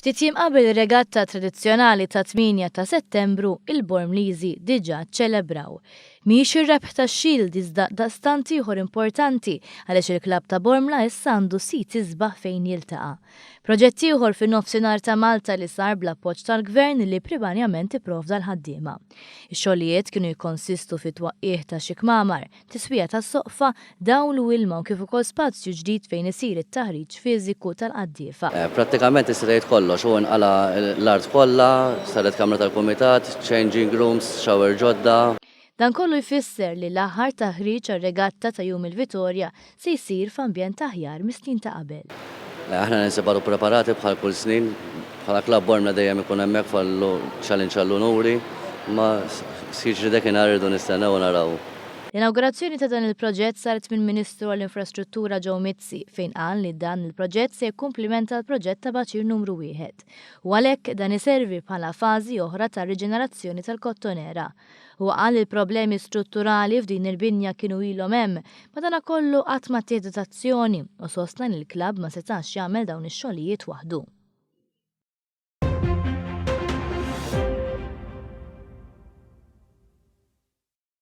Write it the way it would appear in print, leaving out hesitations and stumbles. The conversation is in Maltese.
Ftit jiem qabel ir-regatta tradizzjonali tat-8 ta' Settembru, il-Bormliżi diġà ċċelebraw. Mhijiex ir-rebħ tax-Shield iżda daqstant ieħor importanti għaliex il-klabb ta' Bormla issa għandu sit isbaħ fejn jiltaqa'. Proġett ieħor fin-nofsinhar ta' Malta li sar bl-appoġġ tal-Gvern li primarjament ipprovda l-ħaddiema. Ix-xogħlijiet kienu jikkonsistu fi twaqqigħ ta' xi kmamar, tiswija tas-soqfa, dawl u ilma u kif ukoll spazju ġdid fejn isir it-taħriġ fiżiku tal-qaddiefa. Prattikament tista' tgħid kollox, u nqala' l-art kollha, saret kamra tal-kumitat, changing rooms, shower ġodda. Dan kollu jfisser li l-aħħar taħriġ għar-regatta ta' Jum il-Vitorja se jsir f'ambjent aħjar mis-snin ta' qabel. Aħna ninsabaru preparati bħal kull snin. Bħala klabb Bormla dejjem ikun hemmhekk fal-challenge għall-unuri, imma x'jiġri dakinhar irridu nistennew u naraw. L-inawgurazzjoni ta' dan il-proġett saret mill-Ministru għall-Infrastruttura Joe Mizzi fejn qal li dan il-proġett se jikkumplimenta l-proġett ta' Baċir Numru Wieħed u għalhekk dan iservi bħala fażi oħra ta' riġenerazzjoni tal-Kottonera. Huwa qal li l-problemi strutturali f'din il-binja kienu ilhom hemm, madanakollu qatt ma ttieħdet azzjoni u sostna li l-klabb ma setax jagħmel dawn ix-xogħlijiet waħdu.